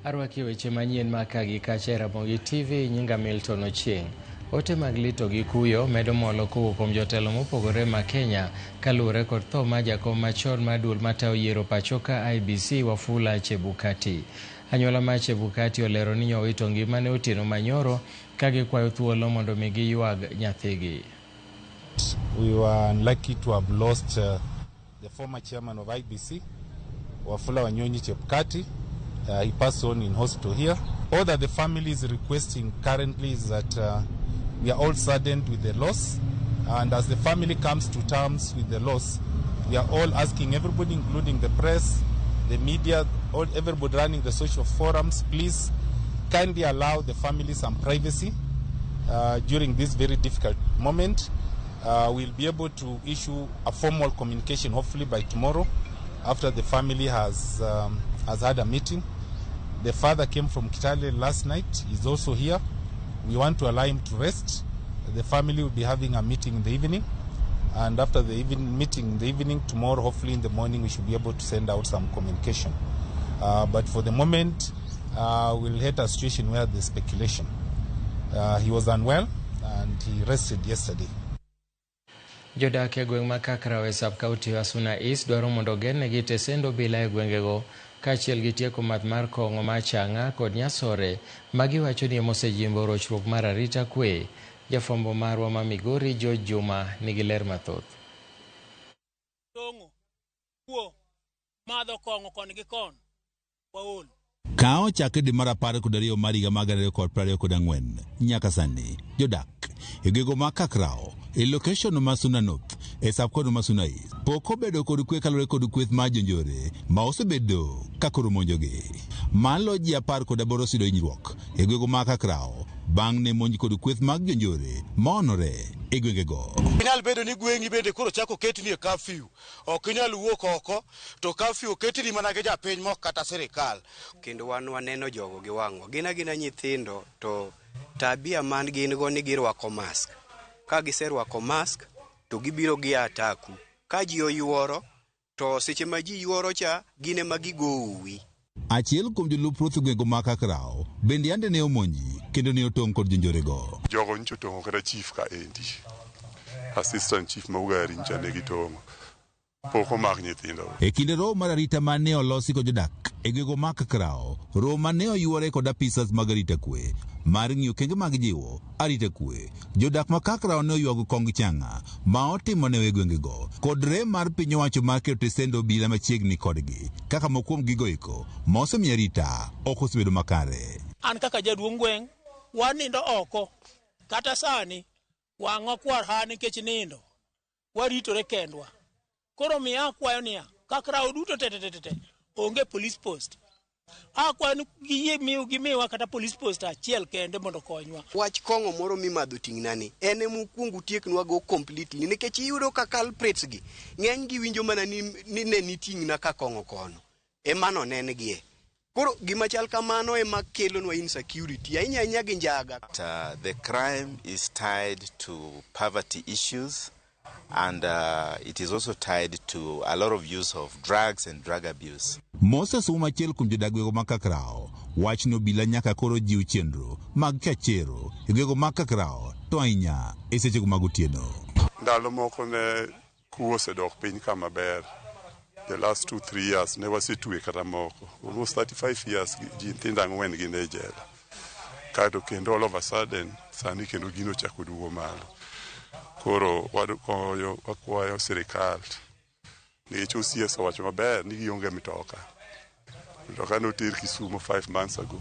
Arwaki e weche manyien ma ka gi kacha e Ramogi TV, nyinga Milton Ochieng'. Ote mag lito gi kuyo medo molo kowuok kuom jotelo mopogore ma Kenya kaluwore kod tho mar jakom machon mar duol matayo yiero pachoka IEBC Wafula Chebukati. Anyuola mar Chebukati olero ni nyowito ngimane otieno manyoro ka gikwayo thuolo mondo mi giywag nyathigi. We were unlucky to have lost the former chairman of IEBC, Wafula Wanyonyi Chebukati. He passed on in hospital here. All that the family is requesting currently is that we are all saddened with the loss, and as the family comes to terms with the loss, we are all asking everybody, including the press, the media, everybody running the social forums, please kindly allow the family some privacy during this very difficult moment. We'll be able to issue a formal communication hopefully by tomorrow, after the family has had a meeting. The father came from Kitale last night. He's also here. We want to allow him to rest. The family will be having a meeting in the evening, and after the evening meeting in the evening tomorrow, hopefully in the morning, we should be able to send out some communication. But for the moment, we'll hit a situation where there's speculation. He was unwell and he rested yesterday. Jodak e gweng' ma Kakraw e sub county ma Suna East dwaro mondo ogernegi tesend obila e gwengego kaachiel gi tieko math mar kong'o mar chang'a kod nyasore ma giwacho ni emosejimbo rochruok mar arita kwe. Jafwambo marwa ma Migori George Juma nigi ler mathoth. Tong'o, kuo, madho kong'o koni gi kono, waol. Ka ochakre dwe mar 12 mar higa mar 2024 nyaka sani, jodak e gwenge ma Kakraw e location ma Suna North e sub county ma Suna East pok obedo kod kwe kaluwore kod kweth mar jonjore ma osebedo ka koro monjogi. Malo ji 18 oseyudo hinyruok e gwenge ma Kakraw bang' ne monj kod kweth mag jonjore ma onore e gwengego. Inyal bedo ni gweng'i bende koro chako ketni e curfew. Ok inyal wuok oko to curfew oketni mana gi japiny mok kata sirikal. Kendo wan waneno jogo gi wang'wa. Gin agina nyithindo to tabia man gin go ni girwako mask. Ka giserwako mask to gibiro gi ataku. Ka ji oyuoro to seche ma ji yuoro cha gin ema gigo uwi. Achiel kuom jolup ruoth e gwenge ma Kakraw bende yande ne omonji kendo ne otong' kod jonjorego. Jogo nyocha otong'o kata chief ka endi. Assistant chief ma Ugari nyocha ne gitong'o. Pok omak nyithindo. E kinde romo mar arita ma ne olosi kod jodak e gwenge ma Kakraw, romo ma ne oyuore kod apisas mag arita kwe mar ng'iyo okenge mag jiwo arita kwe. Jodak ma Kakraw ne oywago kong chang'a ma otimo ne e gwengego kod rem mar piny owacho mar keto tesend obila machiegni kodgi kaka moko kuom gigo eko ma osemiyo arita ok osebedo makare. An kaka jaduong' gweng' wanindo oko kata sani wang'wa kwar ha nikech nindo waritore kendwa. Koro miyo akwayo niya, Kakraw duto te te te te onge police post. Akwayo ni giyie miyo gimiwa kata police post achiel kende mondo okonywa. Wach kong'o moro mimadho ting'nani en ema ukuong utieknwa go completely nikech iyudo ka culprits gi ng'eny gi winjo mana ni, ni ne niting'na ka kong'o kono ema nonen gie. Koro gima chal kamano ema kelonwa insecurity ahinya ahinya gi njaga. The crime is tied to poverty issues and it is also tied to a lot of use of drugs and drug abuse. Moses Ouma achiel kuom jodak gwenge ma Kakraw wach ni obila nyaka koro jiw chenro mag kachero e gwenge ma Kakraw to ahinya e sechego mag otieno. Ndalo moko ne kuo osedok piny kama ber. The last 2-3 years ne wasetwe kata moko. Almost 35 years ji nyithindo ang'wen gin e jela. Kaeto kendo all of a sudden sani kendo gino ochako duogo malo. Koro wakwayo sirikal nikech OCS owacho maber ni gionge mtoka. Mtoka noter Kisumu 5 months ago.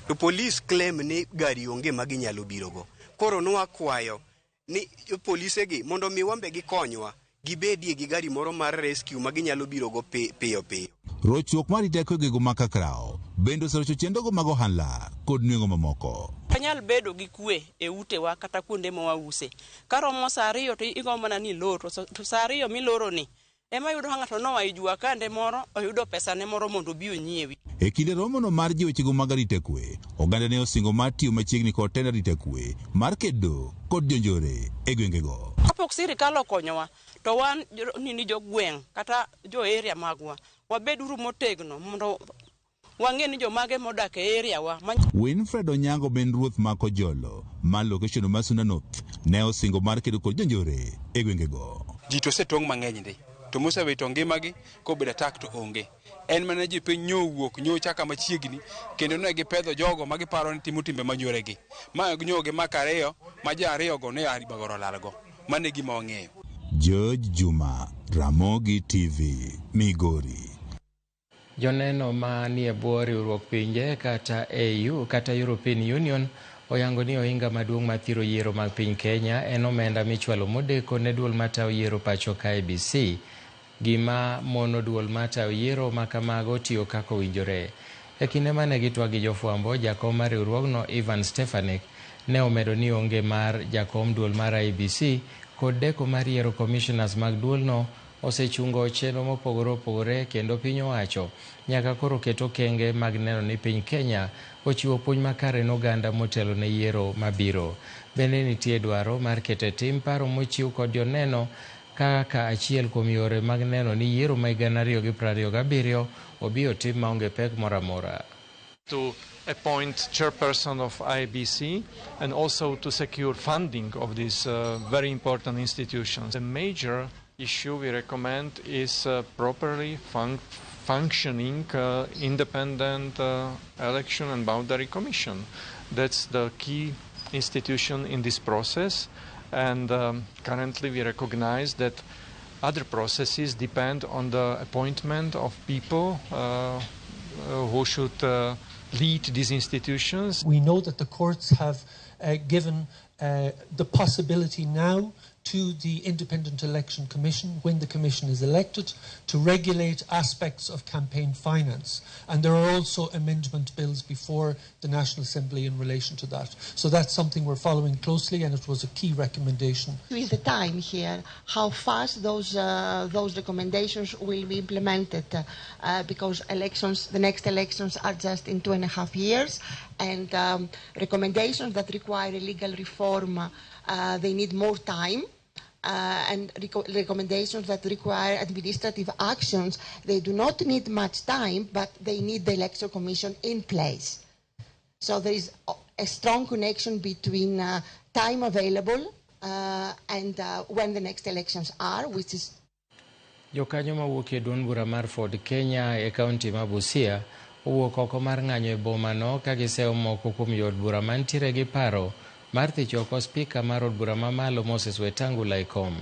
To police claim ni gari onge ma ginyalo birogo. Koro nwakwayo ni polise gi mondo mi wambe gikonywa gibedie gi gari moro mar rescue ma ginyalo birogo piyo piyo. Rochruok mar teko e gwenge ma Kakraw bende oserocho chenrogo mag ohala kod nweng'o mamoko. Wanyal bedo gi kwe e utewa kata kuonde ma wause. Karomo saa 2 to igombo mana ni ilor, to saa 2 miloro ni ema yudo ka ng'ato noa e jua kande moro oyudo pesa ne moro mondo obi onyiewi. E kinde romono mar jiwo wechego mag arita kwe, oganda ne osingo mar tiyo machiegni kod tend arita kwe mar kedo kod jonjore e gwengego. Kapok sirikal okonyowa to wan nini jogweng' kata jo area magwa wabeduru motegno mondo Wang'e ni jomage modak e area wa. Winfred Onyango ben ruoth ma Kojolo ma location ma Suna North ne osingo mar kedo kod jonjore e gwengego. Ji to osetong' mang'eny ndi to mosewito ngimagi kobedo attack to onge. En mana ji piny nyowuok nyocha kama chiegni kendo ne gipedho jogo ma giparo ni timo timbe manyoregi. Ma nyo gimako ariyo ma ji ariyogo ne Bagoro olalgo. Mano e gima wang'eyo. George Juma, Ramogi TV, Migori. Joneno ma nie bwo riwruok pinje kata AU kata European Union oyango ni ohinga maduong' mathiro yiero mag piny Kenya en omenda michwalo modeko ne duol matayo yiero pacho ka IEBC. Gima mono duol matayo yiero ma kamago tiyo kaka owinjore. E kinde mane gitwak gi jofwambo, jakom mar riwruogno Ivan Stefanik ne omedo ni onge mar jakom duol mar IEBC kod deko mar yiero commissioners mag duolno osechungo chenro mopogore opogore kendo piny owacho nyaka koro ket okenge mag neno ni piny Kenya ochiwo puonj makare ne oganda motelo ne yiero mabiro. Bende nitie dwaro mar keto e tim paro mochiw kod joneno kaka achiel kuom yore mag neno ni yiero ma 2027 obi otim maonge pek moro amora. To appoint chairperson of IEBC and also to secure funding of these very important institutions. The major issue we recommend is properly functioning independent election and boundary commission. That's the key institution in this process, and currently we recognize that other processes depend on the appointment of people who should lead these institutions. We know that the courts have given the possibility now to the Independent Election Commission, when the Commission is elected, to regulate aspects of campaign finance. And there are also amendment bills before the National Assembly in relation to that. So that's something we're following closely, and it was a key recommendation. Is the time here, how fast those recommendations will be implemented, because elections, the next elections are just in 2.5 years, and recommendations that require a legal reform, they need more time. And recommendations that require administrative actions, they do not need much time, but they need the Electoral Commission in place. So there is a strong connection between time available and when the next elections are, which is... Jokanyo mawuok e duond bura mar Ford Kenya e kaunti ma Busia owuok oko mar ng'anyo e bomano ka giseyo moko kuom jood bura mantiere gi paro mar thicho oko spika mar od bura mamalo Moses Wetangula e kom.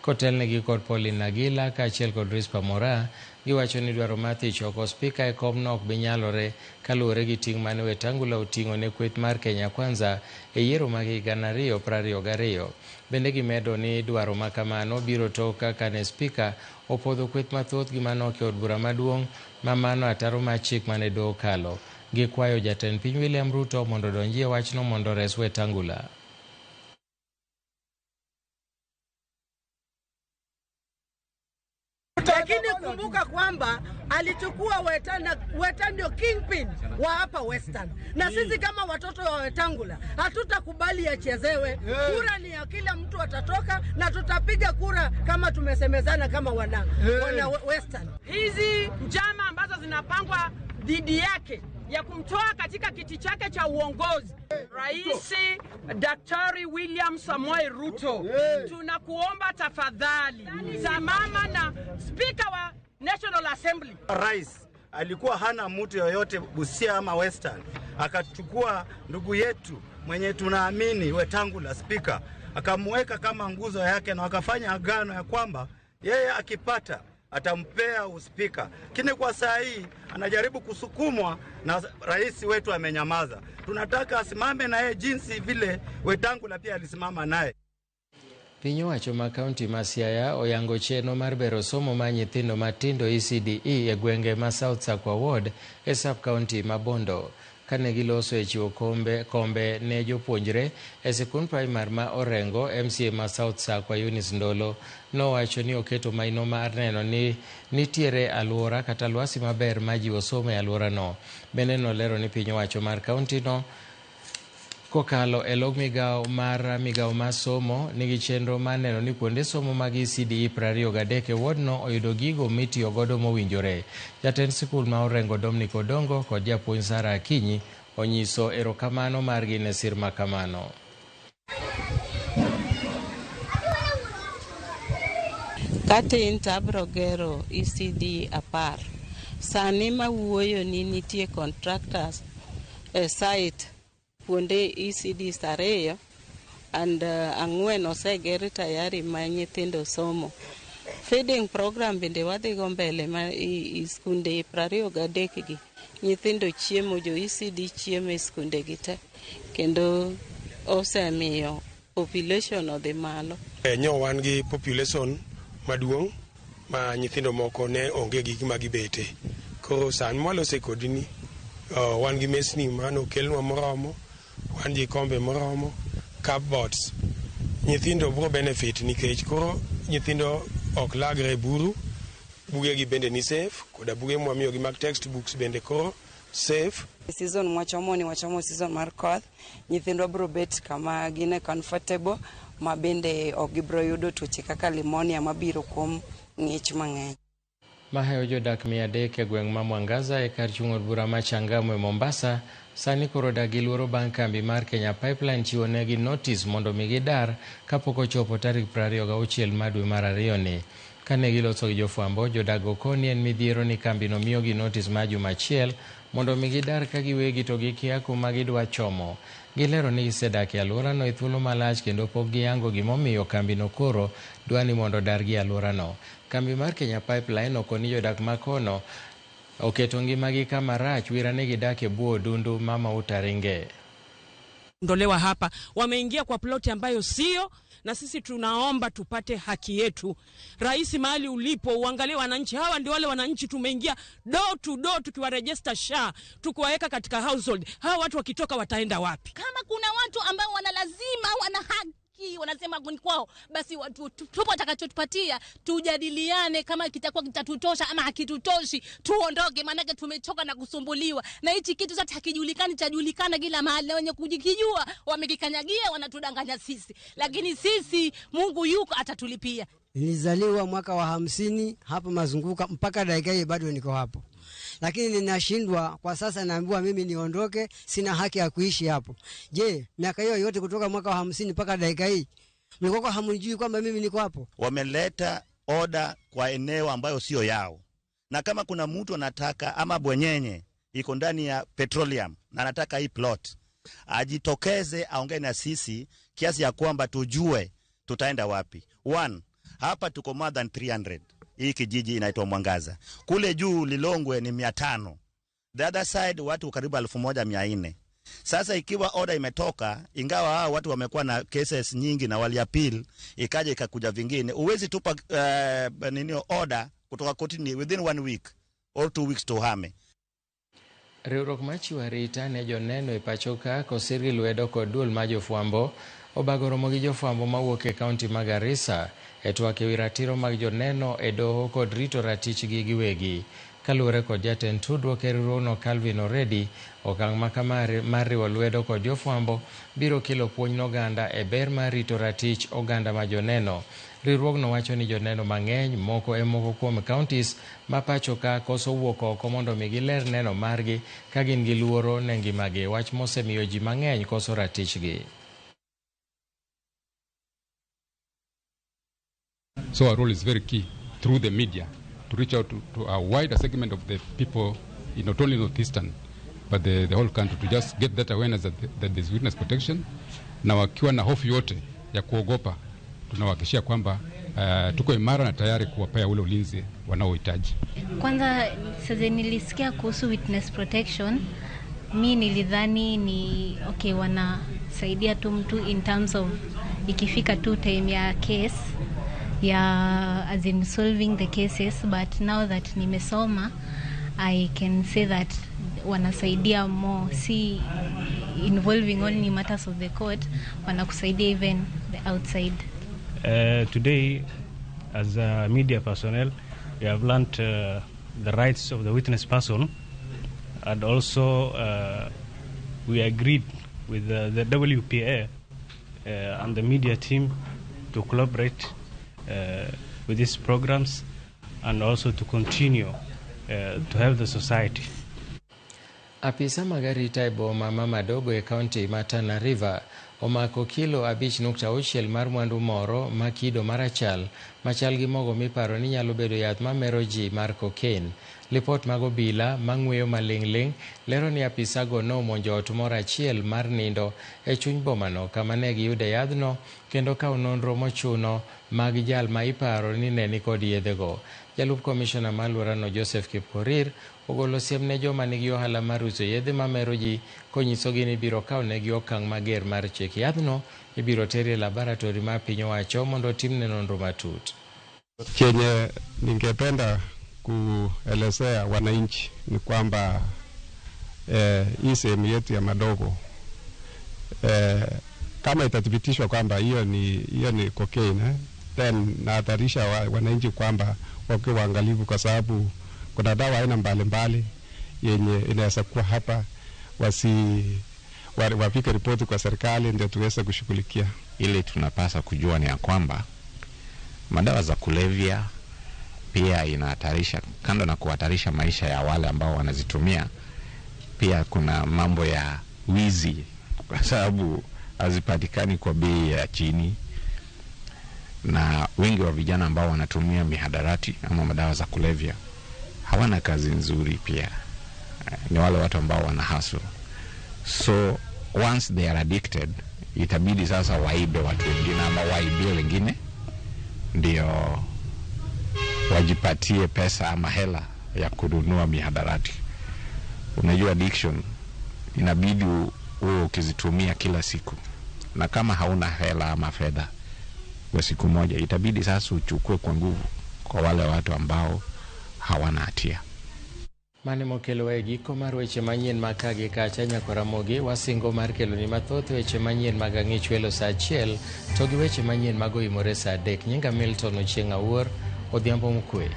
Kotelnegi kod Pauline Nagila kaachiel kod Rispa Mora, giwacho ni dwaro mar thicho oko spika e komno ok bi nyalore kaluwore gi ting' mane Wetangula oting'o ne kweth mar Kenya Kwanza e yiero mag higa 2022. Bende gimedo ni dwaro ma kamano biro tok kaka ne spika opodho kweth mathoth gi manok e od bura maduong' ma mano ataro mar chik mane doho okalo. Gikwayo jatend piny William Ruto mondo odonji e wachno mondo ores Wetangula. Lakini kumbuka kwamba alichukua Weta, Weta ndio kingpin wa hapa Western, na sisi kama watoto wa Wetangula hatutakubali achezewe. Kura ni ya kila mtu atatoka, na tutapiga kura kama tumesemezana kama wana Western. Hizi njama ambazo zinapangwa dhidi yake ya kumtoa katika kiti chake cha uongozi, Rais Daktari William Samoei Ruto, tunakuomba tafadhali simama na Speaker wa National Assembly. Rais alikuwa hana mtu yoyote Busia ama Western, akachukua ndugu yetu mwenye tunaamini Wetangula speaker, akamweka kama nguzo yake, na wakafanya agano ya kwamba yeye akipata atampea uspika. Lakini kwa saa hii anajaribu kusukumwa na rais wetu amenyamaza. Tunataka asimame na yeye jinsi vile Wetangula pia alisimama naye. Piny owacho ma kaunti ma Siaya oyango chenro mar bero somo mar nyithindo matindo ECDE e gwenge ma South Sakwa Ward e sub kaunti ma Bondo. Kane giloso e chiwo kombe ne jopuonjre e sikund primar ma Orengo, MCA ma South Sakwa Eunice Ndolo nowacho ni oketo maino mar neno ni nitiere alwora kata lwasi maber ma jiwo somo e alworano. Bende nolero ni piny owacho mar kaunti no Kokalo e log migawo mar somo nigi chenro mar neno ni kuonde somo mag ECDE 23 e wodno oyudo gigo mitiyo godo mowinjore. Jatend sikul ma Orengo Dominic Odongo kod japuonj Sara Akinyi onyiso erokamano margi ne sir makamano. Katin to abro gero ECD 10. Sani mawuoyo ni nitie contractors e site kuonde ECDs 2 and 4 oseger tayari ma nyithindo somo. Feeding program bende wadhigo mbele ma i skunde 23 gi nyithindo chiemo, jo ECD chiemo e skunde gi te, kendo osemiyo population odhi malo. Nyo wan gi population maduong' ma nyithindo moko ne onge gi gima gibete. Koro sani mwalose kodini, wan gi mesni manokelnwa moromo, wan gi kombe moromo, cupboards. Nyithindo bro benefit nikech koro nyithindo ok lagre e buru, bugegi bende ni safe, koda buge mwamiyogi mag textbooks bende koro safe. Season mwachomo ni wachomo season mar koth, nyithindwa bro bet kama gine comfortable, ma bende ok gibro yudo tuoche kaka pneumonia mabiro kuom ng'ich mang'eny. Mahayo jodak 300 e gweng' ma Mwangaza e kar chung' od bura ma Changamwe Mombasa sani koro dak gi luoro bang' kambi mar Kenya Pipeline chiwo negi notis mondo mi gidar kapok ochopo tarik 26 mar dwe mar ariyo ni. Kane giloso gi jofwambo, jodak go koni en midhiero ni kambino miyogi notis mar juma achiel mondo mi gidar ka giwegi to gikia kuma gidwa chomo. Gilero ni gisedak e alworano e thuolo malach kendo pok giyango gimomiyo kambino koro dwa ni mondo odargi e alworano. Kambi mar Kenya Pipeline okoni jodak makono oketo ngimagi kama rach wira ni gidak e bwo odundu ma mauta ringe. Ondolewa hapa, wameingia kwa ploti ambayo sio, na sisi tunaomba tupate haki yetu. Rais, mahali ulipo uangalie wananchi hawa, ndio wale wananchi tumeingia door to door tukiwaregister SHA, tukiwaweka katika household. Hawa watu wakitoka wataenda wapi? Kama kuna watu ambao wana lazima, wana haki, wanasema ni kwao, basi tupo watakachotupatia, tujadiliane kama kitakuwa kitatutosha ama hakitutoshi, tuondoke, maanake tumechoka na kusumbuliwa. Na hichi kitu sasa hakijulikani, chajulikana kila mahali, na wenye kujikijua wamekikanyagia, wanatudanganya sisi. Lakini sisi Mungu yuko, atatulipia. Nilizaliwa mwaka wa 50 hapa Mazunguka, mpaka dakika hii bado niko hapo. Lakini ninashindwa kwa sasa, naambiwa mimi niondoke, sina haki ya kuishi hapo. Je, miaka hiyo yote kutoka mwaka wa 50 mpaka dakika hii mlikuwa hamnijui kwamba mimi niko hapo? Wameleta oda kwa eneo ambayo sio yao. Na kama kuna mtu anataka ama bwenyenye iko ndani ya petroleum na anataka hii plot, ajitokeze aongee na sisi kiasi ya kwamba tujue tutaenda wapi. One, hapa tuko more than 300. Hii kijiji inaitwa Mwangaza. Kule juu Lilongwe ni 500. The other side watu karibu 1400. Sasa ikiwa order imetoka, ingawa hao watu wamekuwa na cases nyingi na wali appeal, ikaja ikakuja vingine, uwezi tupa order kutoka kotini within 1 week or 2 weeks to hame. Riwruok machiwo arita ne joneno e pacho ka kosir gi lwedo kod duol mar jofwambo obago romo gi jofwambo mawuok e kaunti ma Garissa e twak ewi ratiro mag joneno e doho kod rito ratichgi giwegi. Kaluwore kod jatend tudruok e riwruogno Calvin Oredi, okang' makama mar riwo lwedo kod jofwambo biro kelo puonj ne oganda e ber mar rito ratich oganda ma joneno. Riwruogno wacho ni joneno mang'eny moko e moko kuom counties ma pacho ka koso wuok oko mondo mi giler neno margi ka gin gi luoro ne ngimagi, wach mosemiyo ji mang'eny koso ratichgi. So our role is very key through the media to reach out to a wider segment of the people in not only Northeastern but the whole country, to just get that awareness that there's witness protection. Na wakiwa na hofu yote ya kuogopa, tunawahakikishia kwamba tuko imara na tayari kuwapea ule ulinzi wanaohitaji. Kwanza sasa nilisikia kuhusu witness protection, mi nilidhani ni okay, wanasaidia tu mtu in terms of ikifika tu time ya case ya as in solving the cases, but now that nimesoma I can say that wanasaidia more, si involving only matters of the court, wanakusaidia even the outside. Today, as a media personnel, we have learned the rights of the witness person, and also we agreed with the WPA and the media team to collaborate with these programs and also to continue to help the society. Apisa mag arita e boma ma Madogo e kaunti ma Tana River omako kilo 5.6 mar mwandu moro ma kido marachal machal gi mogo miparo ni nyalo bedo yath mamero ji mar cocaine. Lipot mag obila mang'weyo maling'ling' lero ni apisago nomonjo ot moro achiel mar nindo e chuny bomano kama ne giyude yadhno kendo kawo nonro mochuno mag jal ma iparo ni ne nikod yedhego. Jalup komishona ma alworano Joseph Kipkorir ogolo siem ne joma nigi ohala mar uso yedhe mamero ji konyisogi ni ibiro kawnegi okang' mager mar chik. Yadhno ibiro ter e laboratori mar piny owacho mondo otimne nonro matut. Chenye ningependa kuelezea wananchi ni kwamba hii sehemu yetu ya Madogo kama itathibitishwa kwamba hiyo ni cocaine then nahadharisha wananchi kwamba wakiwa waangalifu, kwa sababu kuna dawa aina mbalimbali yenye inaweza kuwa hapa, wapike ripoti kwa serikali ndio tuweze kushughulikia. Ile tunapasa kujua ni ya kwamba madawa za kulevya pia inahatarisha, kando na kuhatarisha maisha ya wale ambao wanazitumia, pia kuna mambo ya wizi kwa sababu hazipatikani kwa bei ya chini, na wengi wa vijana ambao wanatumia mihadarati ama madawa za kulevya hawana kazi nzuri, pia ni wale watu ambao wana hustle. So once they are addicted, itabidi sasa waibe watu wengine ama waibie wengine ndio wajipatie pesa ama hela ya kununua mihadarati. Unajua addiction inabidi uwe ukizitumia kila siku, na kama hauna hela ama fedha kwa siku moja, itabidi sasa uchukue kwa nguvu kwa wale watu ambao hawana hatia. Mane mokelo e giko mar weche manyien mag kagi kacha nyaka Ramogi wasingo mar keloni mathoth weche manyien mag ang'ich welo saa 1 to gi weche manyien mag oimore saa 3. Nyinga Milton Ochieng' Awuor, odhiambo mkwe.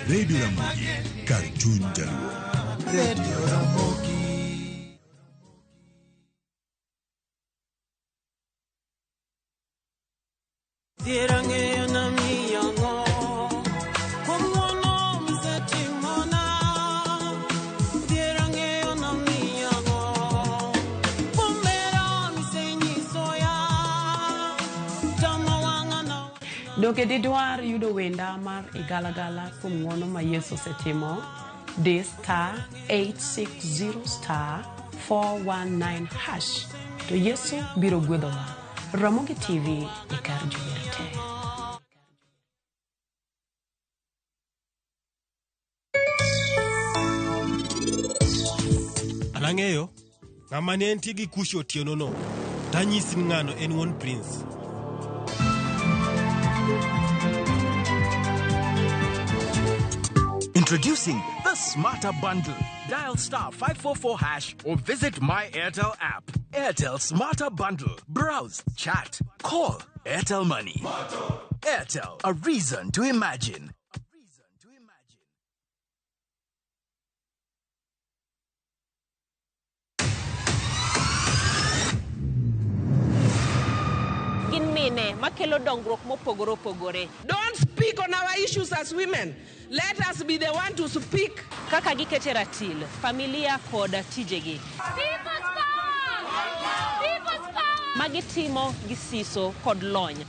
Radio Ramogi, Cartoon Jaluo. Radio Ramogi. Donge didwar yudo wenda mar igalagala kuom ng'uono ma Yesu osetimo? Di *860*419# to Yesu biro gwedhowa. Ramogi TV e kar jower te. An ang'eyo ng'ama ne entie gi kushi otieno no, tanyisi ni ng'ano en wuon Prince. Introducing the Smarter Bundle. Dial *544# or visit My Airtel app. Airtel Smarter Bundle. Browse, chat, call. Airtel Money. Airtel, a reason to imagine. mine makelo dongruok mopogore opogore. Don't speak on our issues as women. Let us be the one to speak. Kaka gikete ratil, familia kod tijegi. Magitimo gi siso kod lony.